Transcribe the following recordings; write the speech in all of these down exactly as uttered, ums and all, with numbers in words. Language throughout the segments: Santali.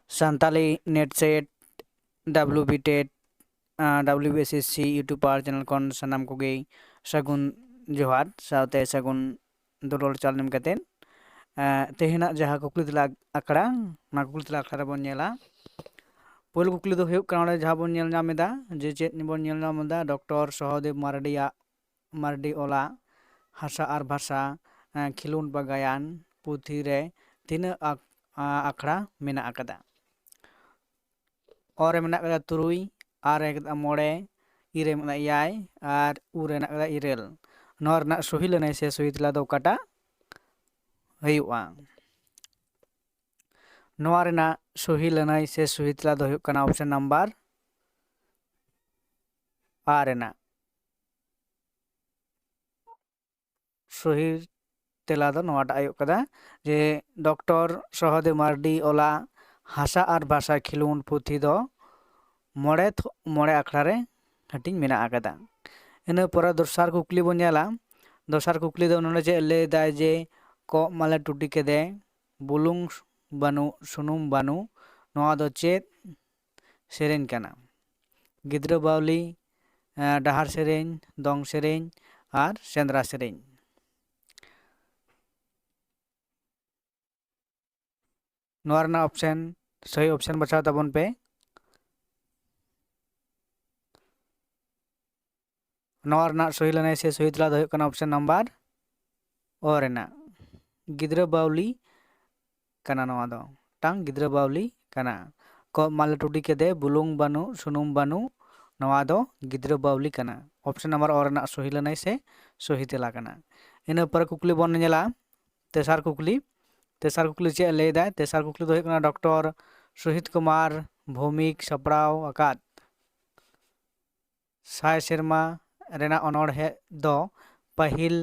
Santali NET SET, WB TET, WBSSC YouTube ᱟᱨ ᱪᱮᱱᱮᱞ ᱠᱷᱚᱱ ᱥᱟᱱᱟᱢ ᱠᱚᱜᱮ ᱥᱟᱹᱜᱩᱱ ᱡᱚᱦᱟᱨ ᱥᱟᱶᱛᱮ ᱥᱟᱹᱜᱩᱱ ᱫᱩᱞᱟᱹᱲ ᱪᱟᱞ ᱮᱢ ᱠᱟᱛᱮᱫ, ᱮᱸ, ᱛᱮᱦᱮᱧᱟᱜ ᱡᱟᱦᱟᱸ ᱠᱩᱠᱞᱤ ᱛᱮᱞᱟ ᱟᱠᱷᱲᱟ, ᱚᱱᱟ ᱠᱩᱠᱞᱤ ᱛᱮᱞᱟ ᱟᱠᱷᱲᱟ ᱨᱮᱵᱚᱱ ᱧᱮᱞᱟ᱾ ᱯᱳᱭᱞᱳ ᱠᱩᱠᱞᱤ ᱫᱚ ᱦᱩᱭᱩᱜ ᱠᱟᱱᱟ, ᱚᱸᱰᱮ ᱡᱟᱦᱟᱸ ᱵᱚᱱ ᱧᱮᱞ ᱧᱟᱢ ᱮᱫᱟ, ᱡᱮ ᱪᱮᱫ ᱵᱚᱱ ᱧᱮᱞ ᱧᱟᱢ ᱮᱫᱟ, ᱰᱚᱠᱴᱚᱨ ᱥᱚᱦᱚᱫᱮᱵ ᱢᱟᱨᱰᱤᱭᱟᱜ, ᱢᱟᱨᱰᱤ ᱚᱞᱟᱜ ᱦᱟᱥᱟ ᱟᱨ ᱵᱷᱟᱥᱟ, ᱮᱸ, ᱠᱷᱮᱞᱳᱸᱰ ᱵᱟ ᱜᱟᱭᱟᱱ ᱯᱩᱛᱷᱤ ᱨᱮ ᱛᱤᱱᱟᱹᱜ ᱟᱠ-, ᱟ-, ᱟᱠᱷᱲᱟ ᱢᱮᱱᱟᱜ ᱟᱠᱟᱫᱟ? ᱚ ᱨᱮ ᱢᱮᱱᱟᱜ ᱟᱠᱟᱫᱟ ᱛᱩᱨᱩᱭ, ᱟ ᱨᱮ ᱢᱮᱱᱟᱜ ᱟᱠᱟᱫᱟ ᱢᱚᱬᱮ, ᱤ ᱨᱮ ᱢᱮᱱᱟᱜ ᱟᱠᱟᱫᱟ ᱮᱭᱟᱭ ᱟᱨ ᱩ ᱨᱮ ᱢᱮᱱᱟᱜ ᱟᱠᱟᱫᱟ ᱤᱨᱟᱹᱞ᱾ ᱱᱚᱣᱟ ᱨᱮᱱᱟᱜ ᱥᱚᱦᱤ ᱞᱟᱹᱱᱟᱹᱭ ᱥᱮ ᱥᱚᱦᱤ ᱛᱮᱞᱟ ᱫᱚ ᱚᱠᱟᱴᱟᱜ ᱦᱩᱭᱩᱜᱼᱟ? ᱱᱚᱣᱟ ᱨᱮᱱᱟᱜ ᱥᱚᱦᱤ ᱞᱟᱹᱱᱟᱹᱭ ᱥᱮ ᱥᱚᱦᱤ ᱛᱮᱞᱟ ᱫᱚ ᱦᱩᱭᱩᱜ ᱠᱟᱱᱟ ᱚᱯᱥᱮᱱ ᱱᱟᱢᱵᱟᱨ ᱟ ᱨᱮᱱᱟᱜ᱾ ᱥᱚᱦᱤ ᱛᱮᱞᱟ ᱫᱚ ᱱᱚᱣᱟᱴᱟᱜ ᱦᱩᱭᱩᱜ ᱠᱟᱱᱟ ᱡᱮ ᱰᱚᱠᱴᱚᱨ ᱥᱚᱦᱚᱫᱮᱵ ᱢᱟᱨᱰᱤ ᱚᱞᱟᱜ ᱦᱟᱥᱟ ᱟᱨ ᱵᱷᱟᱥᱟ ᱠᱷᱮᱞᱳᱸᱰ ᱯᱩᱛᱷᱤ ᱫᱚ ᱢᱚᱬᱮ ᱛᱷᱚ-, ᱢᱚᱬᱮ ᱟᱠᱷᱲᱟ ᱨᱮ ᱦᱟᱹᱴᱤᱧ ᱢᱮᱱᱟᱜ ᱟᱠᱟᱫᱟ᱾ ᱤᱱᱟᱹ ᱯᱚᱨᱮ ᱫᱚᱥᱟᱨ ᱠᱩᱠᱞᱤ ᱵᱚᱱ ᱧᱮᱞᱟ᱾ ᱫᱚᱥᱟᱨ ᱠᱩᱠᱞᱤ ᱫᱚ ᱱᱚᱰᱮ ᱪᱮᱫ ᱞᱟᱹᱭ ᱫᱟᱭ ᱡᱮ ᱠᱚᱜ ᱢᱟᱞᱮ ᱴᱩᱴᱤ ᱠᱮᱫᱮ, ᱵᱩᱞᱩᱝ ᱵᱟᱹᱱᱩᱜ, ᱥᱩᱱᱩᱢ ᱵᱟᱹᱱᱩᱜ, ᱱᱚᱣᱟ ᱫᱚ ᱪᱮᱫ ᱥᱮᱨᱮᱧ ᱠᱟᱱᱟ? ᱜᱤᱫᱽᱨᱟᱹ ᱵᱟᱣᱞᱤ, ᱮᱸ, ᱰᱟᱦᱟᱨ ᱥᱮᱨᱮᱧ, ᱫᱚᱝ ᱥᱮᱨᱮᱧ ᱟᱨ ᱥᱮᱸᱫᱽᱨᱟ ᱥᱮᱨᱮᱧ᱾ ᱱᱚᱣᱟ ᱨᱮᱱᱟᱜ ᱚᱯᱥᱮᱱ, ᱥᱚᱦᱤ ᱚᱯᱥᱮᱱ ᱵᱟᱪᱷᱟᱣ ᱛᱟᱵᱚᱱ ᱯᱮ᱾ ᱱᱚᱣᱟ ᱨᱮᱱᱟᱜ ᱥᱚᱦᱤ ᱞᱟᱹᱱᱟᱹᱭ ᱥᱮ ᱥᱚᱦᱤ ᱛᱮᱞᱟ ᱫᱚ ᱦᱩᱭᱩᱜ ᱠᱟᱱᱟ ᱚᱯᱥᱮᱱ ᱱᱟᱢᱵᱟᱨ ᱚ ᱨᱮᱱᱟᱜ᱾ ᱜᱤᱫᱽᱨᱟᱹ ᱵᱟᱣᱞᱤ ᱠᱟᱱᱟ ᱱᱚᱣᱟ ᱫᱚ, ᱢᱤᱫᱴᱟᱝ ᱜᱤᱫᱽᱨᱟᱹ ᱵᱟᱣᱞᱤ ᱠᱟᱱᱟ᱾ ᱠᱚᱜ ᱢᱟᱞᱮ ᱴᱩᱴᱤ ᱠᱮᱫᱮ, ᱵᱩᱞᱩᱝ ᱵᱟᱹᱱᱩᱜ, ᱥᱩᱱᱩᱢ ᱵᱟᱹᱱᱩᱜ, ᱱᱚᱣᱟ ᱫᱚ ᱜᱤᱫᱽᱨᱟᱹ ᱵᱟᱣᱞᱤ ᱠᱟᱱᱟ᱾ ᱚᱯᱥᱮᱱ ᱱᱟᱢᱵᱟᱨ ᱚ ᱨᱮᱱᱟᱜ ᱥᱚᱦᱤ ᱞᱟᱹᱱᱟᱹᱭ ᱥᱮ ᱥᱚᱦᱤ ᱛᱮᱞᱟ ᱠᱟᱱᱟ᱾ ᱤᱱᱟᱹ ᱯᱚᱨᱮ ᱠᱩᱠᱞᱤ ᱵᱚᱱ ᱧᱮᱞᱟ, ᱛᱮᱥᱟᱨ ᱠᱩᱠᱞᱤ᱾ ᱛᱮᱥᱟᱨ ᱠᱩᱠᱞᱤ ᱪᱮᱫ ᱞᱟᱹᱭ ᱫᱟᱭ? ᱛᱮᱥᱟᱨ ᱠᱩᱠᱞᱤ ᱫᱚ ᱦᱩᱭᱩᱜ ᱠᱟᱱᱟ, ᱰᱚᱠᱴᱚᱨ ᱥᱩᱦᱤᱛ ᱠᱩᱢᱟᱨ ᱵᱷᱳᱣᱢᱤᱠ ᱥᱟᱯᱲᱟᱣ ᱟᱠᱟᱫ ᱥᱟᱭ ᱥᱮᱨᱢᱟ ᱨᱮᱱᱟᱜ ᱚᱱᱚᱬᱦᱮ ᱫᱚ ᱯᱟᱹᱦᱤᱞ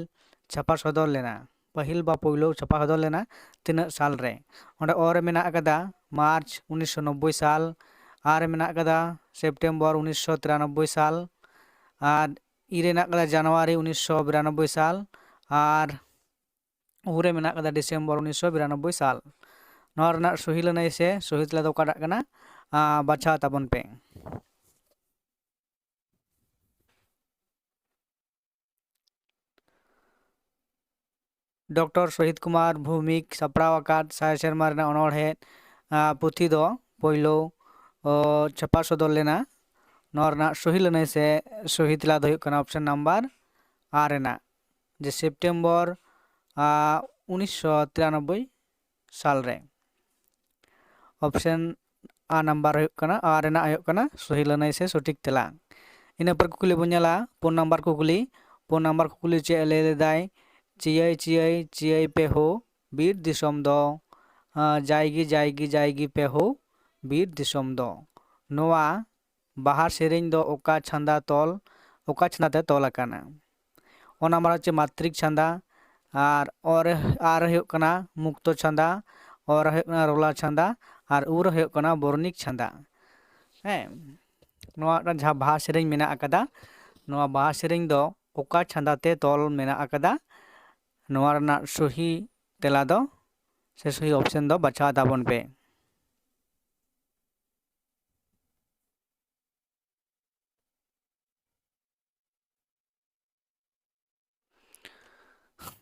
ᱪᱷᱟᱯᱟ ᱥᱚᱫᱚᱨ ᱞᱮᱱᱟ, ᱯᱟᱹᱦᱤᱞ ᱵᱟ ᱯᱳᱭᱞᱳ ᱪᱷᱟᱯᱟ ᱥᱚᱫᱚᱨ ᱞᱮᱱᱟ ᱛᱤᱱᱟᱹᱜ ᱥᱟᱞ ᱨᱮ? ᱚᱸᱰᱮ ᱚ ᱨᱮ ᱢᱮᱱᱟᱜ ᱟᱠᱟᱫᱟ ᱢᱟᱨᱪ ᱩᱱᱤᱥᱥᱚ ᱱᱚᱵᱵᱳᱭ ᱥᱟᱞ, ᱟ ᱨᱮ ᱢᱮᱱᱟᱜ ᱟᱠᱟᱫᱟ ᱥᱮᱯᱴᱮᱢᱵᱚᱨ ᱩᱱᱤᱥᱥᱚ ᱛᱤᱨᱟᱱᱚᱵᱵᱳᱭ ᱥᱟᱞ, ᱟᱨ ᱤ ᱨᱮ ᱢᱮᱱᱟᱜ ᱟᱠᱟᱫᱟ ᱡᱟᱱᱩᱣᱟᱨᱤ ᱩᱱᱤᱥᱥᱚ ᱵᱤᱨᱟᱱᱚᱵᱵᱳᱭ ᱥᱟᱞ, ᱟᱨ ᱩ ᱨᱮ ᱢᱮᱱᱟᱜ ᱟᱠᱟᱫᱟ ᱰᱤᱥᱮᱢᱵᱚᱨ ᱩᱱᱤᱥᱥᱚ ᱵᱤᱨᱟᱱᱚᱵᱵᱳᱭ ᱥᱟᱞ᱾ ᱱᱚᱣᱟ ᱨᱮᱱᱟᱜ ᱥᱚᱦᱤ ᱞᱟᱹᱱᱟᱹᱭ ᱥᱮ ᱥᱚᱦᱤ ᱛᱮᱞᱟ ᱫᱚ ᱚᱠᱟᱴᱟᱜ ᱠᱟᱱᱟ? ᱟᱸ, ᱵᱟᱪᱷᱟᱣ ᱛᱟᱵᱚᱱ ᱯᱮ᱾ ᱰᱚᱠᱴᱚᱨ ᱥᱚᱦᱤᱛ ᱠᱩᱢᱟᱨ ᱵᱷᱳᱣᱢᱤᱠ ᱥᱟᱯᱲᱟᱣ ᱟᱠᱟᱫ ᱥᱟᱭ ᱥᱮᱨᱢᱟ ᱨᱮᱱᱟᱜ ᱚᱱᱚᱬᱦᱮ, ᱟᱸ, ᱯᱩᱛᱷᱤ ᱫᱚ ᱯᱳᱭᱞᱳ, ᱚ, ᱪᱷᱟᱯᱟ ᱥᱚᱫᱚᱨ ᱞᱮᱱᱟ᱾ ᱱᱚᱣᱟ ᱨᱮᱱᱟᱜ ᱥᱚᱦᱤ ᱞᱟᱹᱱᱟᱹᱭ ᱥᱮ ᱥᱚᱦᱤ ᱛᱮᱞᱟ ᱫᱚ ᱦᱩᱭᱩᱜ ᱠᱟᱱᱟ option number A ᱨᱮᱱᱟᱜ, ᱡᱮ ᱥᱮᱯᱴᱮᱢᱵᱚᱨ, ᱟᱸ, ᱩᱱᱤᱥᱥᱚ ᱛᱤᱨᱟᱱᱚᱵᱵᱳᱭ ᱥᱟᱞ ᱨᱮ᱾ Option A number ᱦᱩᱭᱩᱜ ᱠᱟᱱᱟ, A ᱨᱮᱱᱟᱜ ᱦᱩᱭᱩᱜ ᱠᱟᱱᱟ ᱥᱚᱦᱤ ᱞᱟᱹᱱᱟᱹᱭ ᱥᱮ ᱥᱚᱴᱷᱤᱠ ᱛᱮᱞᱟ᱾ ᱤᱱᱟᱹ ᱯᱚᱨ ᱠᱩᱠᱞᱤ ᱵᱚᱱ ᱧᱮᱞᱟ, ᱯᱩᱱ ᱱᱟᱢᱵᱟᱨ ᱠᱩᱠᱞᱤ᱾ ᱯᱩᱱ ᱱᱟᱢᱵᱟᱨ ᱠᱩᱠᱞᱤ ᱪᱮᱫ ᱞᱟᱹᱭ ᱞᱮᱫᱟᱭ? ᱪᱤᱭᱟᱹᱭ ᱪᱤᱭᱟᱹᱭ ᱪᱤᱭᱟᱹᱭ ᱯᱮ ᱦᱳ ᱵᱤᱨ ᱫᱤᱥᱚᱢ ᱫᱚ, ᱟᱸ, ᱡᱟᱭᱜᱤ ᱡᱟᱭᱜᱤ ᱡᱟᱭᱜᱤ ᱯᱮ ᱦᱳ ᱵᱤᱨ ᱫᱤᱥᱚᱢ ᱫᱚ᱾ ᱱᱚᱣᱟ ᱵᱟᱦᱟ ᱥᱮᱨᱮᱧ ᱫᱚ ᱚᱠᱟ ᱪᱷᱟᱸᱫᱟ ᱛᱚᱞ, ᱚᱠᱟ ᱪᱷᱟᱸᱫᱟ ᱛᱮ ᱛᱚᱞ ᱟᱠᱟᱱᱟ? ᱚᱱᱟ ᱢᱟᱱᱮ ᱦᱚᱪᱪᱷᱮ ᱢᱟᱛᱨᱤᱠ ᱪᱷᱟᱸᱫᱟ, ᱟᱨ ᱚ ᱨᱮ, ᱟ ᱨᱮ ᱦᱩᱭᱩᱜ ᱠᱟᱱᱟ ᱢᱩᱠᱛᱚ ᱪᱷᱟᱸᱫᱟ, ᱚ ᱨᱮ ᱦᱩᱭᱩᱜ ᱠᱟᱱᱟ ᱨᱚᱞᱟ ᱪᱷᱟᱸᱫᱟ, ᱟᱨ ᱩ ᱨᱮ ᱦᱩᱭᱩᱜ ᱠᱟᱱᱟ ᱵᱚᱨᱱᱤᱠ ᱪᱷᱟᱸᱫᱟ᱾ ᱦᱮᱸ, ᱱᱚᱣᱟ ᱢᱤᱫᱴᱟᱝ ᱡᱟᱦᱟᱸ ᱵᱟᱦᱟ ᱥᱮᱨᱮᱧ ᱢᱮᱱᱟᱜ ᱟᱠᱟᱫᱟ, ᱱᱚᱣᱟ ᱵᱟᱦᱟ ᱥᱮᱨᱮᱧ ᱫᱚ ᱚᱠᱟ ᱪᱷᱟᱸᱫᱟ ᱛᱮ ᱛᱚᱞ ᱢᱮᱱᱟᱜ ᱟᱠᱟᱫᱟ? ᱱᱚᱣᱟ ᱨᱮᱱᱟᱜ ᱥᱚᱦᱤ ᱛᱮᱞᱟ ᱫᱚ ᱥᱮ ᱥᱚᱦᱤ option ᱫᱚ ᱵᱟᱪᱷᱟᱣ ᱛᱟᱵᱚᱱ ᱯᱮ᱾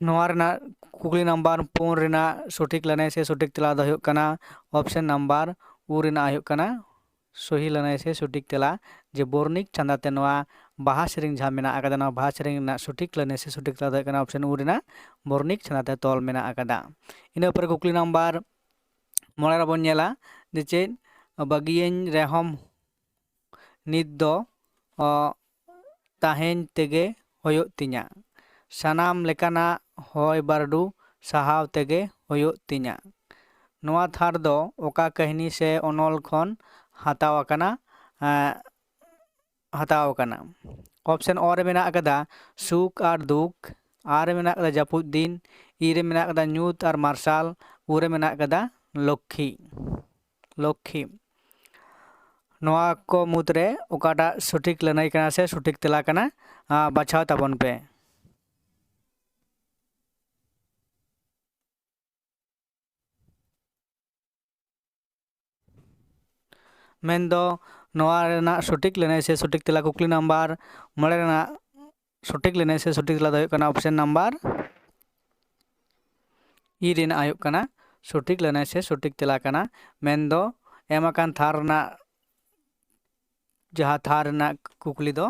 ᱱᱚᱣᱟ ᱨᱮᱱᱟᱜ ᱠᱩᱠᱞᱤ ᱱᱟᱢᱵᱟᱨ ᱯᱩᱱ ᱨᱮᱱᱟᱜ ᱥᱚᱴᱷᱤᱠ ᱞᱟᱹᱱᱟᱹᱭ ᱥᱮ ᱥᱚᱴᱷᱤᱠ ᱛᱮᱞᱟ ᱫᱚ ᱦᱩᱭᱩᱜ ᱠᱟᱱᱟ option number ᱩ ᱨᱮᱱᱟᱜ ᱦᱩᱭᱩᱜ ᱠᱟᱱᱟ ᱥᱚᱦᱤ ᱞᱟᱹᱱᱟᱹᱭ ᱥᱮ ᱥᱚᱴᱷᱤᱠ ᱛᱮᱞᱟ, ᱡᱮ ᱵᱚᱨᱱᱤᱠ ᱪᱷᱟᱸᱫᱟ ᱛᱮ ᱱᱚᱣᱟ ᱵᱟᱦᱟ ᱥᱮᱨᱮᱧ ᱡᱟᱦᱟᱸ ᱢᱮᱱᱟᱜ ᱟᱠᱟᱫᱟ, ᱱᱚᱣᱟ ᱵᱟᱦᱟ ᱥᱮᱨᱮᱧ ᱨᱮᱱᱟᱜ ᱥᱚᱴᱷᱤᱠ ᱞᱟᱹᱱᱟᱹᱭ ᱥᱮ ᱥᱚᱴᱷᱤᱠ ᱛᱮᱞᱟ ᱫᱚ ᱦᱩᱭᱩᱜ ᱠᱟᱱᱟ option ᱩ ᱨᱮᱱᱟᱜ ᱵᱚᱨᱱᱤᱠ ᱪᱷᱟᱸᱫᱟ ᱛᱮ ᱛᱚᱞ ᱢᱮᱱᱟᱜ ᱟᱠᱟᱫᱟ᱾ ᱤᱱᱟᱹ ᱯᱚᱨᱮ ᱠᱩᱠᱞᱤ ᱱᱟᱢᱵᱟᱨ ᱢᱚᱬᱮ ᱨᱮᱵᱚᱱ ᱧᱮᱞᱟ ᱡᱮ ᱪᱮᱫ, ᱵᱟᱹᱜᱤᱭᱟᱹᱧ ᱨᱮᱦᱚᱸᱢ ᱱᱤᱛ ᱫᱚ, ᱚ, ᱛᱟᱦᱮᱸᱧ ᱛᱮᱜᱮ ᱦᱩᱭᱩᱜ ᱛᱤᱧᱟ᱾ ᱥᱟᱱᱟᱢ ᱞᱮᱠᱟᱱᱟᱜ ᱦᱚᱭ ᱵᱟᱹᱨᱰᱩ ᱥᱟᱦᱟᱣ ᱛᱮᱜᱮ ᱦᱩᱭᱩᱜ ᱛᱤᱧᱟ᱾ ᱱᱚᱣᱟ ᱛᱷᱟᱨ ᱫᱚ ᱚᱠᱟ ᱠᱟᱹᱦᱱᱤ ᱥᱮ ᱚᱱᱚᱞ ᱠᱷᱚᱱ ᱦᱟᱛᱟᱣ ᱟᱠᱟᱱᱟ, ᱮᱸ, ᱦᱟᱛᱟᱣ ᱟᱠᱟᱱᱟ? Option ᱚ ᱨᱮ ᱢᱮᱱᱟᱜ ᱟᱠᱟᱫᱟ ᱥᱩᱠ ᱟᱨ ᱫᱩᱠ, ᱟ ᱨᱮ ᱢᱮᱱᱟᱜ ᱟᱠᱟᱫᱟ ᱡᱟᱹᱯᱩᱫ ᱫᱤᱱ, ᱤ ᱨᱮ ᱢᱮᱱᱟᱜ ᱟᱠᱟᱫᱟ ᱧᱩᱛ ᱟᱨ ᱢᱟᱨᱥᱟᱞ, ᱩ ᱨᱮ ᱢᱮᱱᱟᱜ ᱟᱠᱟᱫᱟ ᱞᱚᱠᱠᱷᱤ, ᱞᱚᱠᱠᱷᱤ᱾ ᱱᱚᱣᱟ ᱠᱚ ᱢᱩᱫᱽᱨᱮ ᱚᱠᱟᱴᱟᱜ ᱥᱚᱴᱷᱤᱠ ᱞᱟᱹᱱᱟᱹᱭ ᱠᱟᱱᱟ ᱥᱮ ᱥᱚᱴᱷᱤᱠ ᱛᱮᱞᱟ ᱠᱟᱱᱟ, ᱟᱸ, ᱵᱟᱪᱷᱟᱣ ᱛᱟᱵᱚᱱ ᱯᱮ᱾ ᱢᱮᱱᱫᱚ ᱱᱚᱣᱟ ᱨᱮᱱᱟᱜ ᱥᱚᱴᱷᱤᱠ ᱞᱟᱹᱱᱟᱹᱭ ᱥᱮ ᱥᱚᱴᱷᱤᱠ ᱛᱮᱞᱟ ᱠᱩᱠᱞᱤ ᱱᱟᱢᱵᱟᱨ ᱢᱚᱬᱮ ᱨᱮᱱᱟᱜ ᱥᱚᱴᱷᱤᱠ ᱞᱟᱹᱱᱟᱹᱭ ᱥᱮ ᱥᱚᱴᱷᱤᱠ ᱛᱮᱞᱟ ᱫᱚ ᱦᱩᱭᱩᱜ ᱠᱟᱱᱟ ᱚᱯᱥᱮᱱ ᱱᱟᱢᱵᱟᱨ ᱤ ᱨᱮᱱᱟᱜ ᱦᱩᱭᱩᱜ ᱠᱟᱱᱟ ᱥᱚᱴᱷᱤᱠ ᱞᱟᱹᱱᱟᱹᱭ ᱥᱮ ᱥᱚᱴᱷᱤᱠ ᱛᱮᱞᱟ ᱠᱟᱱᱟ᱾ ᱢᱮᱱᱫᱚ ᱮᱢ ᱟᱠᱟᱱ ᱛᱷᱟᱨ ᱨᱮᱱᱟᱜ ᱡᱟᱦᱟᱸ ᱛᱷᱟᱨ ᱨᱮᱱᱟᱜ ᱠᱩᱠᱞᱤ ᱫᱚ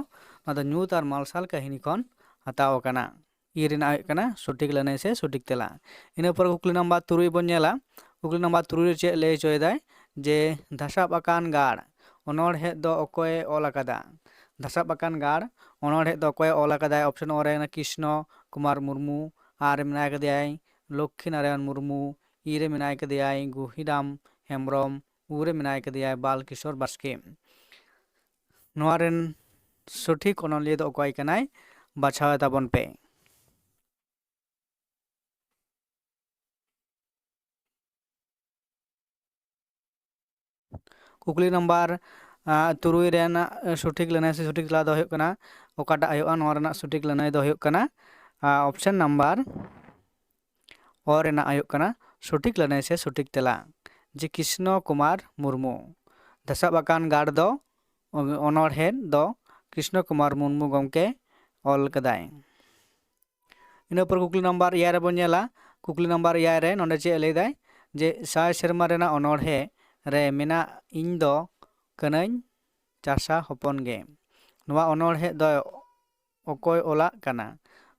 ᱚᱱᱟ ᱫᱚ ᱧᱩᱛ ᱟᱨ ᱢᱟᱨᱥᱟᱞ ᱠᱟᱹᱦᱱᱤ ᱠᱷᱚᱱ ᱦᱟᱛᱟᱣ ᱟᱠᱟᱱᱟ᱾ ᱤ ᱨᱮᱱᱟᱜ ᱦᱩᱭᱩᱜ ᱠᱟᱱᱟ ᱥᱚᱴᱷᱤᱠ ᱞᱟᱹᱱᱟᱹᱭ ᱥᱮ ᱥᱚᱴᱷᱤᱠ ᱛᱮᱞᱟ᱾ ᱤᱱᱟᱹ ᱯᱚᱨ ᱠᱩᱠᱞᱤ ᱱᱟᱢᱵᱟᱨ ᱛᱩᱨᱩᱭ ᱵᱚᱱ ᱧᱮᱞᱟ᱾ ᱠᱩᱠᱞᱤ ᱱᱟᱢᱵᱟᱨ ᱛᱩᱨᱩᱭ ᱨᱮ ᱪᱮᱫ ᱞᱟᱹᱭ ᱦᱚᱪᱚᱭᱮᱫᱟᱭ ᱡᱮ ᱫᱷᱟᱥᱟᱵ ᱟᱠᱟᱱ ᱜᱟᱲ ᱚᱱᱚᱬᱦᱮ ᱫᱚ ᱚᱠᱚᱭᱮ ᱚᱞ ᱟᱠᱟᱫᱟ? ᱫᱷᱟᱥᱟᱵ ᱟᱠᱟᱱ ᱜᱟᱲ ᱚᱱᱚᱬᱦᱮ ᱫᱚ ᱚᱠᱚᱭᱮ ᱚᱞ ᱟᱠᱟᱫᱟᱭ? ᱚᱯᱥᱮᱱ ᱚ ᱨᱮ ᱠᱨᱤᱥᱱᱚ ᱠᱩᱢᱟᱨ ᱢᱩᱨᱢᱩ, ᱟᱨ ᱨᱮ ᱢᱮᱱᱟᱭ ᱠᱟᱫᱮᱭᱟᱭ ᱞᱚᱠᱠᱷᱤ ᱱᱟᱨᱟᱭᱚᱱ ᱢᱩᱨᱢᱩ, ᱤ ᱨᱮ ᱢᱮᱱᱟᱭ ᱠᱟᱫᱮᱭᱟᱭ ᱜᱩᱦᱤᱨᱟᱢ ᱦᱮᱢᱵᱨᱚᱢ, ᱩ ᱨᱮ ᱢᱮᱱᱟᱭ ᱠᱟᱫᱮᱭᱟᱭ ᱵᱟᱞ ᱠᱤᱥᱳᱨ ᱵᱟᱥᱠᱮ᱾ ᱱᱚᱣᱟ ᱨᱮᱱ ᱥᱚᱴᱷᱤᱠ ᱚᱱᱚᱞᱤᱭᱟᱹ ᱫᱚ ᱚᱠᱚᱭ ᱠᱟᱱᱟᱭ? ᱵᱟᱪᱷᱟᱣ ᱛᱟᱵᱚᱱ ᱯᱮ᱾ ᱠᱩᱠᱞᱤ ᱱᱟᱢᱵᱟᱨ, ᱟᱸ, ᱛᱩᱨᱩᱭ ᱨᱮᱱᱟᱜ ᱥᱚᱴᱷᱤᱠ ᱞᱟᱹᱱᱟᱹᱭ ᱥᱮ ᱥᱚᱴᱷᱤᱠ ᱛᱮᱞᱟ ᱫᱚ ᱦᱩᱭᱩᱜ ᱠᱟᱱᱟ, ᱚᱠᱟᱴᱟᱜ ᱦᱩᱭᱩᱜᱼᱟ? ᱱᱚᱣᱟ ᱨᱮᱱᱟᱜ ᱥᱚᱴᱷᱤᱠ ᱞᱟᱹᱱᱟᱹᱭ ᱫᱚ ᱦᱩᱭᱩᱜ ᱠᱟᱱᱟ, ᱟᱸ, ᱚᱯᱥᱮᱱ ᱱᱟᱢᱵᱟᱨ ᱚ ᱨᱮᱱᱟᱜ ᱦᱩᱭᱩᱜ ᱠᱟᱱᱟ ᱥᱚᱴᱷᱤᱠ ᱞᱟᱹᱱᱟᱹᱭ ᱥᱮ ᱥᱚᱴᱷᱤᱠ ᱛᱮᱞᱟ, ᱡᱮ ᱠᱨᱤᱥᱱᱚ ᱠᱩᱢᱟᱨ ᱢᱩᱨᱢᱩ᱾ ᱫᱷᱟᱥᱟᱵ ᱟᱠᱟᱱ ᱜᱟᱲ ᱫᱚ ᱚᱱᱚᱬᱦᱮ ᱫᱚ ᱠᱨᱤᱥᱱᱚ ᱠᱩᱢᱟᱨ ᱢᱩᱨᱢᱩ ᱜᱚᱢᱠᱮ ᱚᱞ ᱠᱟᱫᱟᱭ᱾ ᱤᱱᱟᱹ ᱯᱚᱨ ᱠᱩᱠᱞᱤ ᱱᱟᱢᱵᱟᱨ ᱮᱭᱟᱭ ᱨᱮᱵᱚᱱ ᱧᱮᱞᱟ᱾ ᱠᱩᱠᱞᱤ ᱱᱟᱢᱵᱟᱨ ᱮᱭᱟᱭ ᱨᱮ ᱱᱚᱰᱮ ᱪᱮᱫ ᱮ ᱞᱟᱹᱭᱫᱟᱭ ᱡᱮ ᱥᱟᱭ ᱥᱮᱨᱢᱟ ᱨᱮᱱᱟᱜ ᱚᱱᱚᱬᱦᱮ ᱨᱮ ᱢᱮᱱᱟᱜ ᱤᱧ ᱫᱚ ᱠᱟᱹᱱᱟᱹᱧ ᱪᱟᱥᱟ ᱦᱚᱯᱚᱱ ᱜᱮ᱾ ᱱᱚᱣᱟ ᱚᱱᱚᱬᱦᱮ ᱫᱚ ᱚᱠᱚᱭ ᱚᱞᱟᱜ ᱠᱟᱱᱟ?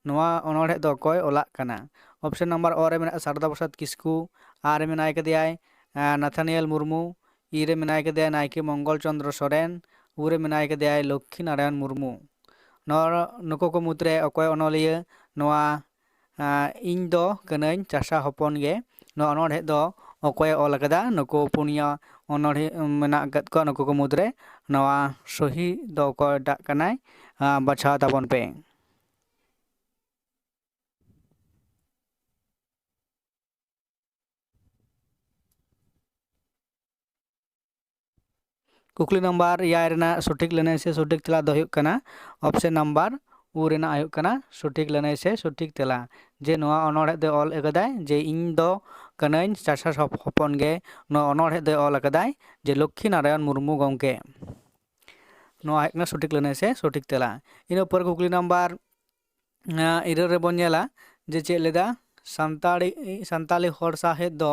ᱱᱚᱣᱟ ᱚᱱᱚᱬᱦᱮ ᱫᱚ ᱚᱠᱚᱭ ᱚᱞᱟᱜ ᱠᱟᱱᱟ? ᱚᱯᱥᱮᱱ ᱱᱟᱢᱵᱟᱨ ᱚ ᱨᱮ ᱢᱮᱱᱟᱜᱼᱟ ᱥᱟᱨᱚᱫᱟ ᱯᱨᱚᱥᱟᱫᱽ ᱠᱤᱥᱠᱩ, ᱟᱨ ᱨᱮ ᱢᱮᱱᱟᱭ ᱠᱟᱫᱮᱭᱟᱭ, ᱟᱸ, ᱱᱟᱛᱷᱟᱱᱤᱭᱮᱞ ᱢᱩᱨᱢᱩ, ᱤ ᱨᱮ ᱢᱮᱱᱟᱭ ᱠᱟᱫᱮᱭᱟ ᱱᱟᱭᱠᱮ ᱢᱚᱝᱜᱚᱞ ᱪᱚᱸᱫᱽᱨᱚ ᱥᱚᱨᱮᱱ, ᱩ ᱨᱮ ᱢᱮᱱᱟᱭ ᱠᱟᱫᱮᱭᱟᱭ ᱞᱚᱠᱠᱷᱤ ᱱᱟᱨᱟᱭᱚᱱ ᱢᱩᱨᱢᱩ᱾ ᱱᱚᱣᱟ, ᱱᱩᱠᱩ ᱠᱚ ᱢᱩᱫᱽᱨᱮ ᱚᱠᱚᱭ ᱚᱱᱚᱞᱤᱭᱟᱹ ᱱᱚᱣᱟ, ᱟᱸ, ᱤᱧ ᱫᱚ ᱠᱟᱹᱱᱟᱹᱧ ᱪᱟᱥᱟ ᱦᱚᱯᱚᱱ ᱜᱮ, ᱱᱚᱣᱟ ᱚᱱᱚᱬᱦᱮ ᱫᱚ ᱚᱠᱚᱭᱮ ᱚᱞ ᱟᱠᱟᱫᱟ? ᱱᱩᱠᱩ ᱯᱩᱱᱭᱟᱹ ᱚᱱᱚᱬᱦᱮ ᱢᱮᱱᱟᱜ ᱟᱠᱟᱫ ᱠᱚᱣᱟ, ᱱᱩᱠᱩ ᱠᱚ ᱢᱩᱫᱽᱨᱮ ᱱᱚᱣᱟ ᱥᱚᱦᱤ ᱫᱚ ᱚᱠᱚᱭᱴᱟᱜ ᱠᱟᱱᱟᱭ? ᱟᱸ, ᱵᱟᱪᱷᱟᱣ ᱛᱟᱵᱚᱱ ᱯᱮ᱾ ᱠᱩᱠᱞᱤ ᱱᱟᱢᱵᱟᱨ ᱮᱭᱟᱭ ᱨᱮᱱᱟᱜ ᱥᱚᱴᱷᱤᱠ ᱞᱟᱹᱱᱟᱹᱭ ᱥᱮ ᱥᱚᱴᱷᱤᱠ ᱛᱮᱞᱟ ᱫᱚ ᱦᱩᱭᱩᱜ ᱠᱟᱱᱟ ᱚᱯᱥᱮᱱ ᱱᱟᱢᱵᱟᱨ ᱩ ᱨᱮᱱᱟᱜ ᱦᱩᱭᱩᱜ ᱠᱟᱱᱟ ᱥᱚᱴᱷᱤᱠ ᱞᱟᱹᱱᱟᱹᱭ ᱥᱮ ᱥᱚᱴᱷᱤᱠ ᱛᱮᱞᱟ᱾ ᱡᱮ ᱱᱚᱣᱟ ᱚᱱᱚᱬᱦᱮ ᱫᱚᱭ ᱚᱞ ᱟᱠᱟᱫᱟᱭ ᱡᱮ ᱤᱧ ᱫᱚ ᱠᱟᱹᱱᱟᱹᱧ ᱪᱟᱥᱟ ᱦᱚᱯ-, ᱦᱚᱯᱚᱱ ᱜᱮ, ᱱᱚᱣᱟ ᱚᱱᱚᱬᱦᱮ ᱫᱚᱭ ᱚᱞ ᱟᱠᱟᱫᱟᱭ ᱡᱮ ᱞᱚᱠᱠᱷᱤ ᱱᱟᱨᱟᱭᱚᱱ ᱢᱩᱨᱢᱩ ᱜᱚᱢᱠᱮ᱾ ᱱᱚᱣᱟ ᱦᱩᱭᱩᱜ ᱠᱟᱱᱟ ᱥᱚᱴᱷᱤᱠ ᱞᱟᱹᱱᱟᱹᱭ ᱥᱮ ᱥᱚᱴᱷᱤᱠ ᱛᱮᱞᱟ᱾ ᱤᱱᱟᱹ ᱯᱚᱨ ᱠᱩᱠᱞᱤ ᱱᱟᱢᱵᱟᱨ, ᱟᱸ, ᱤᱨᱟᱹᱞ ᱨᱮᱵᱚᱱ ᱧᱮᱞᱟ ᱡᱮ ᱪᱮᱫ ᱞᱮᱫᱟ, ᱥᱟᱱᱛᱟᱲᱤ, ᱥᱟᱱᱛᱟᱞᱤ ᱦᱚᱲ ᱥᱟᱶᱦᱮᱫ ᱫᱚ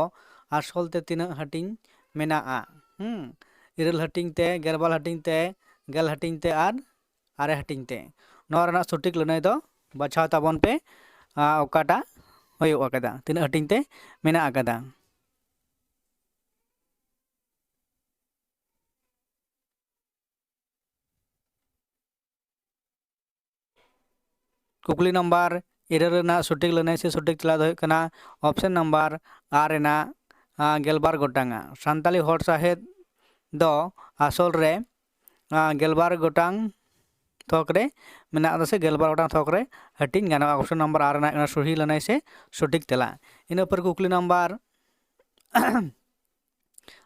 ᱟᱥᱚᱞ ᱛᱮ ᱛᱤᱱᱟᱹᱜ ᱦᱟᱹᱴᱤᱧ ᱢᱮᱱᱟᱜᱼᱟ? ᱦᱩᱸ, ᱤᱨᱟᱹᱞ ᱦᱟᱹᱴᱤᱧ ᱛᱮ, ᱜᱮᱞᱵᱟᱨ ᱦᱟᱹᱴᱤᱧ ᱛᱮ, ᱜᱮᱞ ᱦᱟᱹᱴᱤᱧ ᱛᱮ ᱟᱨ ᱟᱨᱮ ᱦᱟᱹᱴᱤᱧ ᱛᱮ᱾ ᱱᱚᱣᱟ ᱨᱮᱱᱟᱜ ᱥᱚᱴᱷᱤᱠ ᱞᱟᱹᱱᱟᱹᱭ ᱫᱚ ᱵᱟᱪᱷᱟᱣ ᱛᱟᱵᱚᱱ ᱯᱮ, ᱟᱸ, ᱚᱠᱟᱴᱟᱜ ᱦᱩᱭᱩᱜ ᱟᱠᱟᱫᱟ, ᱛᱤᱱᱟᱹᱜ ᱦᱟᱹᱴᱤᱧ ᱛᱮ ᱢᱮᱱᱟᱜ ᱟᱠᱟᱫᱟ᱾ ᱠᱩᱠᱞᱤ ᱱᱟᱢᱵᱟᱨ ᱤᱨᱟᱹᱞ ᱨᱮᱱᱟᱜ ᱥᱚᱴᱷᱤᱠ ᱞᱟᱹᱱᱟᱹᱭ ᱥᱮ ᱥᱚᱴᱷᱤᱠ ᱛᱮᱞᱟ ᱫᱚ ᱦᱩᱭᱩᱜ ᱠᱟᱱᱟ option ᱱᱟᱢᱵᱟᱨ ᱟᱨ ᱨᱮᱱᱟᱜ, ᱟᱸ, ᱜᱮᱞᱵᱟᱨ ᱜᱚᱴᱟᱝᱟ᱾ ᱥᱟᱱᱛᱟᱞᱤ ᱦᱚᱲ ᱥᱟᱶᱦᱮᱫ ᱫᱚ ᱟᱥᱚᱞ ᱨᱮ, ᱟᱸ, ᱜᱮᱞᱵᱟᱨ ᱜᱚᱴᱟᱝ ᱛᱷᱚᱠ ᱨᱮ ᱢᱮᱱᱟᱜ ᱟᱠᱟᱫᱟ ᱥᱮ ᱜᱮᱞᱵᱟᱨ ᱜᱚᱴᱟᱝ ᱛᱷᱚᱠ ᱨᱮ ᱦᱟᱹᱴᱤᱧ ᱜᱟᱱᱚᱜᱼᱟ᱾ Option ᱱᱟᱢᱵᱟᱨ ᱟᱨ ᱨᱮᱱᱟᱜ ᱠᱟᱱᱟ ᱥᱚᱦᱤ ᱞᱟᱹᱱᱟᱹᱭ ᱥᱮ ᱥᱚᱴᱷᱤᱠ ᱛᱮᱞᱟ᱾ ᱤᱱᱟᱹ ᱯᱚᱨᱮ ᱠᱩᱠᱞᱤ ᱱᱟᱢᱵᱟᱨ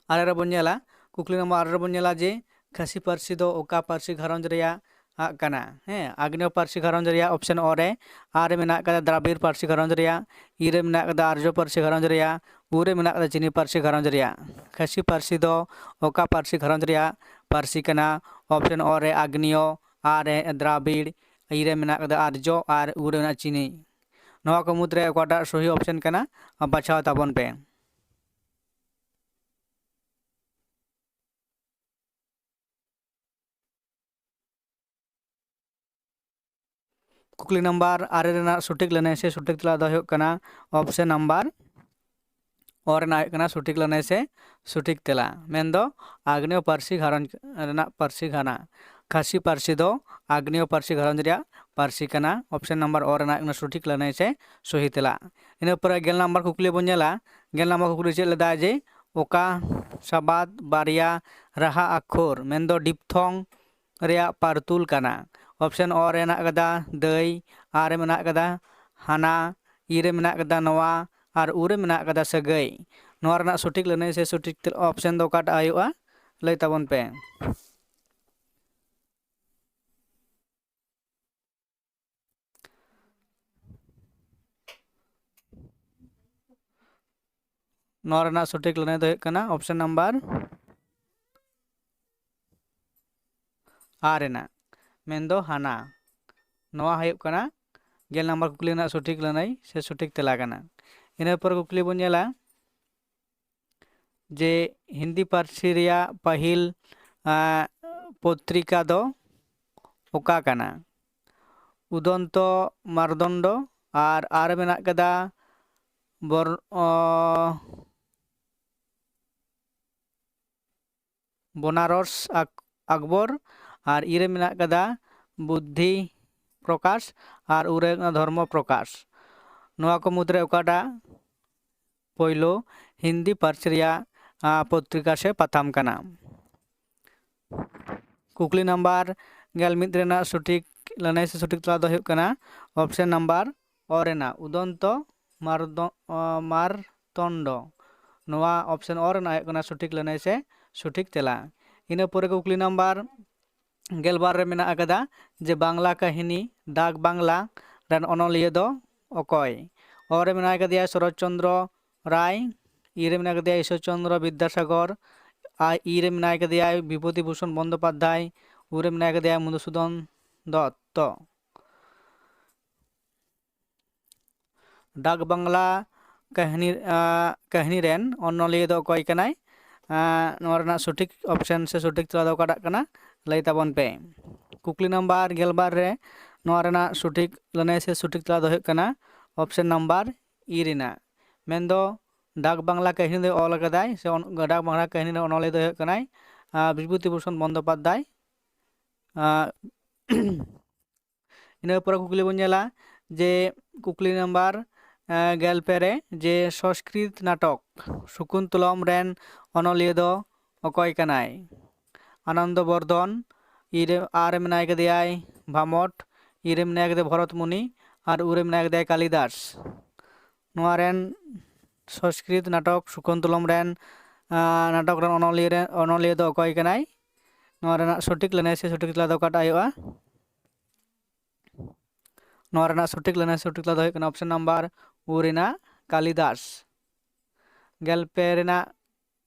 ᱟᱨᱮ ᱨᱮᱵᱚᱱ ᱧᱮᱞᱟ, ᱠᱩᱠᱞᱤ ᱱᱟᱢᱵᱟᱨ ᱟᱨᱮ ᱨᱮᱵᱚᱱ ᱧᱮᱞᱟ ᱡᱮ ᱠᱷᱟᱹᱥᱤ ᱯᱟᱹᱨᱥᱤ ᱫᱚ ᱚᱠᱟ ᱯᱟᱹᱨᱥᱤ ᱜᱷᱟᱨᱚᱸᱡᱽ ᱨᱮᱭᱟᱜ ᱟᱜ ᱠᱟᱱᱟ? ᱦᱮᱸ, ᱟᱜᱽᱱᱮᱭᱚ ᱯᱟᱹᱨᱥᱤ ᱜᱷᱟᱨᱚᱸᱡᱽ ᱨᱮᱭᱟᱜ᱾ Option ᱚ ᱨᱮ, ᱟᱨ ᱨᱮ ᱢᱮᱱᱟᱜ ᱟᱠᱟᱫᱟ ᱫᱨᱟᱵᱤᱲ ᱯᱟᱹᱨᱥᱤ ᱜᱷᱟᱨᱚᱸᱡᱽ ᱨᱮᱭᱟᱜ, ᱤ ᱨᱮ ᱢᱮᱱᱟᱜ ᱟᱠᱟᱫᱟ ᱟᱨᱡᱚ ᱯᱟᱹᱨᱥᱤ ᱜᱷᱟᱨᱚᱸᱡᱽ ᱨᱮᱭᱟᱜ, ᱩ ᱨᱮ ᱢᱮᱱᱟᱜ ᱟᱠᱟᱫᱟ ᱪᱤᱱᱤ ᱯᱟᱹᱨᱥᱤ ᱜᱷᱟᱨᱚᱸᱡᱽ ᱨᱮᱭᱟᱜ᱾ ᱠᱷᱟᱹᱥᱤ ᱯᱟᱹᱨᱥᱤ ᱫᱚ ᱚᱠᱟ ᱯᱟᱹᱨᱥᱤ ᱜᱷᱟᱨᱚᱸᱡᱽ ᱨᱮᱭᱟᱜ ᱯᱟᱹᱨᱥᱤ ᱠᱟᱱᱟ? Option ᱚ ᱨᱮ ᱟᱜᱽᱱᱮᱭᱚ, ᱟᱨ ᱨᱮ ᱫᱨᱟᱵᱤᱲ, ᱤ ᱨᱮ ᱢᱮᱱᱟᱜ ᱟᱠᱟᱫᱟ ᱟᱨᱡᱚ ᱟᱨ ᱩ ᱨᱮ ᱢᱮᱱᱟᱜ ᱪᱤᱱᱤ᱾ ᱱᱚᱣᱟ ᱠᱚ ᱢᱩᱫᱽᱨᱮ ᱚᱠᱟᱴᱟᱜ ᱥᱚᱦᱤ option ᱠᱟᱱᱟ? ᱵᱟᱪᱷᱟᱣ ᱛᱟᱵᱚᱱ ᱯᱮ᱾ ᱠᱩᱠᱞᱤ ᱱᱟᱢᱵᱟᱨ ᱟᱨᱮ ᱨᱮᱱᱟᱜ ᱥᱚᱴᱷᱤᱠ ᱞᱟᱹᱱᱟᱹᱭ ᱥᱮ ᱥᱚᱴᱷᱤᱠ ᱛᱮᱞᱟ ᱫᱚ ᱦᱩᱭᱩᱜ ᱠᱟᱱᱟ option ᱱᱟᱢᱵᱟᱨ ᱚ ᱨᱮᱱᱟᱜ ᱦᱩᱭᱩᱜ ᱠᱟᱱᱟ ᱥᱚᱴᱷᱤᱠ ᱞᱟᱹᱱᱟᱹᱭ ᱥᱮ ᱥᱚᱴᱷᱤᱠ ᱛᱮᱞᱟ, ᱢᱮᱱᱫᱚ ᱟᱜᱽᱱᱮᱭᱚ ᱯᱟᱹᱨᱥᱤ ᱜᱷᱟᱨᱚᱸᱡᱽ ᱨᱮᱱᱟᱜ ᱯᱟᱹᱨᱥᱤ ᱠᱟᱱᱟ᱾ ᱠᱷᱟᱹᱥᱤ ᱯᱟᱹᱨᱥᱤ ᱫᱚ ᱟᱜᱽᱱᱮᱭᱚ ᱯᱟᱹᱨᱥᱤ ᱜᱷᱟᱨᱚᱸᱡᱽ ᱨᱮᱭᱟᱜ ᱯᱟᱹᱨᱥᱤ ᱠᱟᱱᱟ᱾ Option ᱱᱟᱢᱵᱟᱨ ᱚ ᱨᱮᱱᱟᱜ ᱦᱩᱭᱩᱜ ᱠᱟᱱᱟ ᱥᱚᱴᱷᱤᱠ ᱞᱟᱹᱱᱟᱹᱭ ᱥᱮ ᱥᱚᱦᱤ ᱛᱮᱞᱟ᱾ ᱤᱱᱟᱹ ᱯᱚᱨᱮ ᱜᱮᱞ ᱱᱟᱢᱵᱟᱨ ᱠᱩᱠᱞᱤ ᱵᱚᱱ ᱧᱮᱞᱟ᱾ ᱜᱮᱞ ᱱᱟᱢᱵᱟᱨ ᱠᱩᱠᱞᱤ ᱪᱮᱫ ᱞᱮᱫᱟᱭ ᱡᱮ ᱚᱠᱟ ᱥᱟᱵᱟᱫ ᱵᱟᱨᱭᱟ ᱨᱟᱦᱟ ᱟᱠᱷᱚᱨ, ᱢᱮᱱᱫᱚ diphthong ᱨᱮᱭᱟᱜ ᱯᱟᱨᱛᱩᱞ ᱠᱟᱱᱟ? Option ᱚ ᱨᱮ ᱢᱮᱱᱟᱜ ᱠᱟᱫᱟ ᱫᱟᱹᱭ, ᱟᱨ ᱨᱮ ᱢᱮᱱᱟᱜ ᱠᱟᱫᱟ ᱦᱟᱱᱟ, ᱤ ᱨᱮ ᱢᱮᱱᱟᱜ ᱠᱟᱫᱟ ᱱᱚᱣᱟ, ᱟᱨ ᱩ ᱨᱮ ᱢᱮᱱᱟᱜ ᱠᱟᱫᱟ ᱥᱟᱹᱜᱟᱹᱭ᱾ ᱱᱚᱣᱟ ᱨᱮᱱᱟᱜ ᱥᱚᱴᱷᱤᱠ ᱞᱟᱹᱱᱟᱹᱭ ᱥᱮ ᱥᱚᱴᱷᱤᱠ ᱛᱮ-, option ᱫᱚ ᱚᱠᱟᱴᱟᱜ ᱦᱩᱭᱩᱜᱼᱟ? ᱞᱟᱹᱭ ᱛᱟᱵᱚᱱ ᱯᱮ᱾ ᱱᱚᱣᱟ ᱨᱮᱱᱟᱜ ᱥᱚᱴᱷᱤᱠ ᱞᱟᱹᱱᱟᱹᱭ ᱫᱚ ᱦᱩᱭᱩᱜ ᱠᱟᱱᱟ option number A ᱨᱮᱱᱟᱜ, ᱢᱮᱱᱫᱚ ᱦᱟᱱᱟ᱾ ᱱᱚᱣᱟ ᱦᱩᱭᱩᱜ ᱠᱟᱱᱟ ᱜᱮᱞ ᱱᱟᱢᱵᱟᱨ ᱠᱩᱠᱞᱤ ᱨᱮᱱᱟᱜ ᱥᱚᱴᱷᱤᱠ ᱞᱟᱹᱱᱟᱹᱭ ᱥᱮ ᱥᱚᱴᱷᱤᱠ ᱛᱮᱞᱟ ᱠᱟᱱᱟ᱾ ᱤᱱᱟᱹ ᱯᱚᱨᱮ ᱠᱩᱠᱞᱤ ᱵᱚᱱ ᱧᱮᱞᱟ ᱡᱮ ᱦᱤᱱᱫᱤ ᱯᱟᱹᱨᱥᱤ ᱨᱮᱭᱟᱜ ᱯᱟᱹᱦᱤᱞ, ᱟᱸ, ᱯᱚᱛᱨᱤᱠᱟ ᱫᱚ ᱚᱠᱟ ᱠᱟᱱᱟ? ᱩᱫᱚᱱᱛᱚ ᱢᱟᱨᱫᱚᱱᱰᱚ, ᱟᱨ ᱟᱨ ᱢᱮᱱᱟᱜ ᱠᱟᱫᱟ ᱵᱚᱨ-, ᱚ, ᱵᱚᱱᱟᱨᱚᱥ ᱟᱠ-, ᱟᱠᱵᱚᱨ, ᱟᱨ ᱤ ᱨᱮ ᱢᱮᱱᱟᱜ ᱠᱟᱫᱟ ᱵᱩᱫᱽᱫᱷᱤ ᱯᱨᱚᱠᱟᱥ, ᱟᱨ ᱩ ᱨᱮ ᱦᱩᱭᱩᱜ ᱠᱟᱱᱟ ᱫᱷᱚᱨᱢᱚ ᱯᱨᱚᱠᱟᱥ᱾ ᱱᱚᱣᱟ ᱠᱚ ᱢᱩᱫᱽᱨᱮ ᱚᱠᱟᱴᱟᱜ ᱯᱳᱭᱞᱳ ᱦᱤᱱᱫᱤ ᱯᱟᱹᱨᱥᱤ ᱨᱮᱭᱟᱜ, ᱟ, ᱯᱚᱛᱨᱤᱠᱟ ᱥᱮ ᱯᱟᱛᱷᱟᱢ ᱠᱟᱱᱟ? ᱠᱩᱠᱞᱤ ᱱᱟᱢᱵᱟᱨ ᱜᱮᱞ ᱢᱤᱫ ᱨᱮᱱᱟᱜ ᱥᱚᱴᱷᱤᱠ ᱞᱟᱹᱱᱟᱹᱭ ᱥᱮ ᱥᱚᱴᱷᱤᱠ ᱛᱮᱞᱟ ᱫᱚ ᱦᱩᱭᱩᱜ ᱠᱟᱱᱟ option number ᱚ ᱨᱮᱱᱟᱜ ᱩᱫᱚᱱᱛᱚ ᱢᱟᱨᱫᱚ-, ᱚ, ᱢᱟᱨᱛᱚᱱᱰᱚ᱾ ᱱᱚᱣᱟ option ᱚ ᱨᱮᱱᱟᱜ ᱦᱩᱭᱩᱜ ᱠᱟᱱᱟ ᱥᱚᱴᱷᱤᱠ ᱞᱟᱹᱱᱟᱹᱭ ᱥᱮ ᱥᱚᱴᱷᱤᱠ ᱛᱮᱞᱟ᱾ ᱤᱱᱟᱹ ᱯᱚᱨᱮ ᱠᱩᱠᱞᱤ ᱱᱟᱢᱵᱟᱨ ᱜᱮᱞᱵᱟᱨ ᱨᱮ ᱢᱮᱱᱟᱜ ᱟᱠᱟᱫᱟ ᱡᱮ ᱵᱟᱝᱞᱟ ᱠᱟᱹᱦᱱᱤ ᱰᱟᱠ ᱵᱟᱝᱞᱟ ᱨᱮᱱ ᱚᱱᱚᱞᱤᱭᱟᱹ ᱫᱚ ᱚᱠᱚᱭ? ᱚ ᱨᱮ ᱢᱮᱱᱟᱭ ᱠᱟᱫᱮᱭᱟ ᱥᱚᱨᱚᱛ ᱪᱚᱱᱫᱨᱚ ᱨᱟᱭ, ᱤ ᱨᱮ ᱢᱮᱱᱟᱭ ᱠᱟᱫᱮᱭᱟ ᱤᱥᱚᱨ ᱪᱚᱱᱫᱨᱚ ᱵᱤᱫᱽᱫᱟᱥᱟᱜᱚᱨ, ᱟᱨ ᱤ ᱨᱮ ᱢᱮᱱᱟᱭ ᱠᱟᱫᱮᱭᱟ ᱵᱤᱵᱷᱩᱛᱤ ᱵᱷᱩᱥᱚᱱ ᱵᱚᱱᱫᱳᱯᱟᱫᱽᱫᱷᱟᱭ, ᱩ ᱨᱮ ᱢᱮᱱᱟᱭ ᱠᱟᱫᱮᱭᱟ ᱢᱚᱫᱷᱩᱥᱩᱫᱚᱱ ᱫᱚᱛᱛᱚ᱾ ᱰᱟᱠ ᱵᱟᱝᱞᱟ ᱠᱟᱹᱦᱱᱤ, ᱟᱸ, ᱠᱟᱹᱦᱱᱤ ᱨᱮᱱ ᱚᱱᱚᱞᱤᱭᱟᱹ ᱫᱚ ᱚᱠᱚᱭ ᱠᱟᱱᱟᱭ? ᱟᱸ, ᱱᱚᱣᱟ ᱨᱮᱱᱟᱜ ᱥᱚᱴᱷᱤᱠ option ᱥᱮ ᱥᱚᱴᱷᱤᱠ ᱛᱮᱞᱟ ᱫᱚ ᱚᱠᱟᱴᱟᱜ ᱠᱟᱱᱟ? ᱞᱟᱹᱭ ᱛᱟᱵᱚᱱ ᱯᱮ᱾ ᱠᱩᱠᱞᱤ ᱱᱟᱢᱵᱟᱨ ᱜᱮᱞᱵᱟᱨ ᱨᱮ ᱱᱚᱣᱟ ᱨᱮᱱᱟᱜ ᱥᱚᱴᱷᱤᱠ ᱞᱟᱹᱱᱟᱹᱭ ᱥᱮ ᱥᱚᱴᱷᱤᱠ ᱛᱮᱞᱟ ᱫᱚ ᱦᱩᱭᱩᱜ ᱠᱟᱱᱟ option number ᱤ ᱨᱮᱱᱟᱜ, ᱢᱮᱱᱫᱚ ᱰᱟᱠ ᱵᱟᱝᱞᱟ ᱠᱟᱹᱦᱱᱤ ᱫᱚᱭ ᱚᱞ ᱟᱠᱟᱫᱟᱭ ᱥᱮ ᱚᱱ-, ᱰᱟᱠ ᱵᱟᱝᱞᱟ ᱠᱟᱹᱦᱱᱤ ᱨᱮᱱ ᱚᱱᱚᱞᱤᱭᱟᱹ ᱫᱚᱭ ᱦᱩᱭᱩᱜ ᱠᱟᱱᱟᱭ, ᱟᱸ, ᱵᱤᱵᱷᱩᱛᱤ ᱵᱷᱩᱥᱚᱱ ᱵᱚᱱᱫᱳᱯᱟᱫᱽᱫᱷᱟᱭ᱾ ᱟᱸ, ᱤᱱᱟᱹ ᱯᱚᱨᱮ ᱠᱩᱠᱞᱤ ᱵᱚᱱ ᱧᱮᱞᱟ ᱡᱮ ᱠᱩᱠᱞᱤ ᱱᱟᱢᱵᱟᱨ, ᱮᱸ, ᱜᱮᱞ ᱯᱮ ᱨᱮ ᱡᱮ ᱥᱚᱸᱥᱠᱨᱤᱛ ᱱᱟᱴᱚᱠ ᱥᱚᱠᱩᱱᱛᱚᱞᱚᱢ ᱨᱮᱱ ᱚᱱᱚᱞᱤᱭᱟᱹ ᱫᱚ ᱚᱠᱚᱭ ᱠᱟᱱᱟᱭ? ᱟᱱᱚᱱᱫᱚ ᱵᱚᱨᱫᱷᱚᱱ, ᱤ ᱨᱮ, ᱟᱨ ᱨᱮ ᱢᱮᱱᱟᱭ ᱠᱟᱫᱮᱭᱟᱭ ᱵᱷᱟᱢᱚᱴ, ᱤ ᱨᱮ ᱢᱮᱱᱟᱭ ᱠᱟᱫᱮᱭᱟ ᱵᱷᱚᱨᱚᱛ ᱢᱩᱱᱤ, ᱟᱨ ᱩ ᱨᱮ ᱢᱮᱱᱟᱭ ᱠᱟᱫᱮᱭᱟ ᱠᱟᱞᱤᱫᱟᱥ᱾ ᱱᱚᱣᱟ ᱨᱮᱱ ᱥᱚᱸᱥᱠᱨᱤᱛ ᱱᱟᱴᱚᱠ ᱥᱚᱠᱩᱱᱛᱚᱞᱚᱢ ᱨᱮᱱ, ᱟᱸ, ᱱᱟᱴᱚᱠ ᱨᱮᱱ ᱚᱱᱚᱞᱤᱭᱟᱹ ᱨᱮ, ᱚᱱᱚᱞᱤᱭᱟᱹ ᱫᱚ ᱚᱠᱚᱭ ᱠᱟᱱᱟᱭ? ᱱᱚᱣᱟ ᱨᱮᱱᱟᱜ ᱥᱚᱴᱷᱤᱠ ᱞᱟᱹᱱᱟᱹᱭ ᱥᱮ ᱥᱚᱴᱷᱤᱠ ᱛᱮᱞᱟ ᱫᱚ ᱚᱠᱟᱴᱟᱜ ᱦᱩᱭᱩᱜᱼᱟ? ᱱᱚᱣᱟ ᱨᱮᱱᱟᱜ ᱥᱚᱴᱷᱤᱠ ᱞᱟᱹᱱᱟᱹᱭ ᱥᱮ ᱥᱚᱴᱷᱤᱠ ᱛᱮᱞᱟ ᱫᱚ ᱦᱩᱭᱩᱜ ᱠᱟᱱᱟ option number ᱩ ᱨᱮᱱᱟᱜ ᱠᱟᱞᱤᱫᱟᱥ᱾ ᱜᱮᱞ ᱯᱮ ᱨᱮᱱᱟᱜ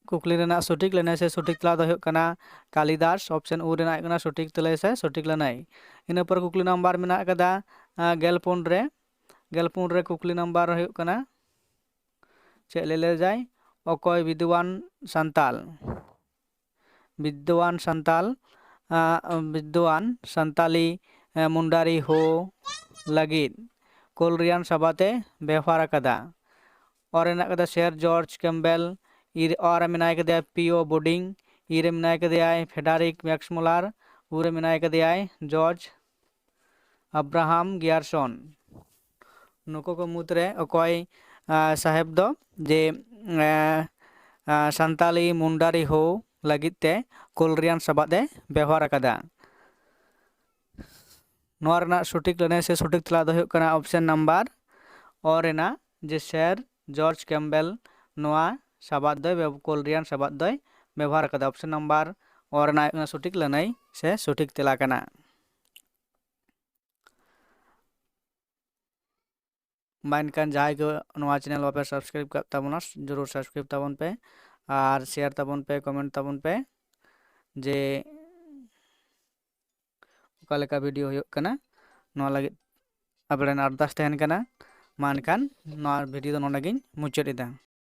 ᱠᱩᱠᱞᱤ ᱨᱮᱱᱟᱜ ᱥᱚᱴᱷᱤᱠ ᱞᱟᱹᱱᱟᱹᱭ ᱥᱮ ᱥᱚᱴᱷᱤᱠ ᱛᱮᱞᱟ ᱫᱚ ᱦᱩᱭᱩᱜ ᱠᱟᱱᱟ ᱠᱟᱞᱤᱫᱟᱥ, ᱚᱯᱥᱮᱱ ᱩ ᱨᱮᱱᱟᱜ ᱦᱩᱭᱩᱜ ᱠᱟᱱᱟ ᱥᱚᱴᱷᱤᱠ ᱛᱮᱞᱟ ᱥᱮ ᱥᱚᱴᱷᱤᱠ ᱞᱟᱹᱱᱟᱹᱭ᱾ ᱤᱱᱟᱹ ᱯᱚᱨ ᱠᱩᱠᱞᱤ ᱱᱟᱢᱵᱟᱨ ᱢᱮᱱᱟᱜ ᱟᱠᱟᱫᱟ ᱜᱮᱞ ᱯᱩᱱ ᱨᱮ᱾ ᱜᱮᱞ ᱯᱩᱱ ᱨᱮ ᱠᱩᱠᱞᱤ ᱱᱟᱢᱵᱟᱨ ᱦᱩᱭᱩᱜ ᱠᱟᱱᱟ, ᱪᱮᱫ ᱞᱟᱹᱭ ᱞᱮᱫᱟᱭ, ᱚᱠᱚᱭ ᱵᱤᱫᱽᱣᱟᱱ ᱥᱟᱱᱛᱟᱞ ᱵᱤᱫᱽᱣᱟᱱ ᱥᱟᱱᱛᱟᱞ ᱵᱤᱫᱽᱣᱟᱱ ᱥᱟᱱᱛᱟᱞᱤ ᱢᱩᱱᱰᱟᱨᱤ ᱦᱳ ᱞᱟᱹᱜᱤᱫ ᱠᱳᱞᱨᱤᱭᱟᱱ ᱥᱟᱵᱟᱫ ᱮ ᱵᱮᱣᱦᱟᱨ ᱟᱠᱟᱫᱟ? ᱚ ᱨᱮ ᱢᱮᱱᱟᱜ ᱟᱠᱟᱫᱟ ᱥᱮᱨ ᱡᱚᱨᱡᱽ ᱠᱮᱢᱵᱮᱞ, ᱚ ᱨᱮ ᱢᱮᱱᱟᱭ ᱠᱟᱫᱮᱭᱟ ᱯᱤ ᱳ ᱵᱳᱰᱤᱝ, ᱤ ᱨᱮ ᱢᱮᱱᱟᱭ ᱠᱟᱫᱮᱭᱟᱭ ᱯᱷᱮᱰᱟᱨᱤᱠ ᱢᱮᱠᱥᱢᱩᱞᱟᱨ, ᱩ ᱨᱮ ᱢᱮᱱᱟᱭ ᱠᱟᱫᱮᱭᱟᱭ ᱡᱚᱨᱡᱽ ᱟᱵᱨᱟᱦᱟᱢ ᱜᱤᱭᱟᱨᱥᱚᱱ᱾ ᱱᱩᱠᱩ ᱠᱚ ᱢᱩᱫᱽᱨᱮ ᱚᱠᱚᱭ ᱥᱟᱦᱮᱵ ᱫᱚ ᱡᱮ ᱥᱟᱱᱛᱟᱞᱤ ᱢᱩᱱᱰᱟᱨᱤ ᱦᱳ ᱞᱟᱹᱜᱤᱫ ᱛᱮ ᱠᱳᱞᱨᱤᱭᱟᱱ ᱥᱟᱵᱟᱫ ᱮ ᱵᱮᱣᱦᱟᱨ ᱟᱠᱟᱫᱟ? ᱱᱚᱣᱟ ᱨᱮᱱᱟᱜ ᱥᱚᱴᱷᱤᱠ ᱞᱟᱹᱱᱟᱹᱭ ᱥᱮ ᱥᱚᱴᱷᱤᱠ ᱛᱮᱞᱟ ᱫᱚ ᱦᱩᱭᱩᱜ ᱠᱟᱱᱟ ᱚᱯᱥᱮᱱ ᱱᱟᱢᱵᱟᱨ ᱚ ᱨᱮᱱᱟᱜ, ᱡᱮ ᱥᱮᱨ ᱡᱚᱨᱡᱽ ᱠᱮᱢᱵᱮᱞ ᱱᱚᱣᱟ ᱥᱟᱵᱟᱫ ᱫᱚᱭ ᱠᱳᱞᱨᱤᱭᱟᱱ ᱥᱟᱵᱟᱫ ᱫᱚᱭ ᱵᱮᱵᱚᱦᱟᱨ ᱟᱠᱟᱫᱟ᱾ ᱚᱯᱥᱮᱱ ᱱᱟᱢᱵᱟᱨ ᱚ ᱨᱮᱱᱟᱜ ᱦᱩᱭᱩᱜ ᱠᱟᱱᱟ ᱥᱚᱴᱷᱤᱠ ᱞᱟᱹᱱᱟᱹᱭ ᱥᱮ ᱥᱚᱴᱷᱤᱠ ᱛᱮᱞᱟ ᱠᱟᱱᱟ᱾ ᱢᱟ ᱮᱱᱠᱷᱟᱱ ᱡᱟᱦᱟᱸᱭ ᱠᱚ ᱱᱚᱣᱟ ᱪᱮᱱᱮᱞ ᱵᱟᱯᱮ ᱥᱟᱵᱥᱠᱨᱟᱭᱤᱵ ᱠᱟᱜ ᱛᱟᱵᱚᱱᱟ, ᱡᱚᱨᱩᱨ ᱥᱟᱵᱥᱠᱨᱟᱭᱤᱵ ᱛᱟᱵᱚᱱ ᱯᱮ ᱟᱨ ᱥᱮᱭᱟᱨ ᱛᱟᱵᱚᱱ ᱯᱮ, ᱠᱚᱢᱮᱱᱴ ᱛᱟᱵᱚᱱ ᱯᱮ ᱡᱮ ᱚᱠᱟ ᱞᱮᱠᱟ ᱵᱷᱤᱰᱤᱭᱳ ᱦᱩᱭᱩᱜ ᱠᱟᱱᱟ, ᱱᱚᱣᱟ ᱞᱟᱹᱜᱤᱫ ᱟᱯᱮ ᱴᱷᱮᱱ ᱟᱨᱫᱟᱥ ᱛᱟᱦᱮᱱ ᱠᱟᱱᱟ᱾ ᱢᱟ ᱮᱱᱠᱷᱟᱱ ᱱᱚᱣᱟ ᱵᱷᱤᱰᱤᱭᱳ ᱫᱚ ᱱᱚᱰᱮ ᱜᱤᱧ ᱢᱩᱪᱟᱹᱫ ᱮᱫᱟ᱾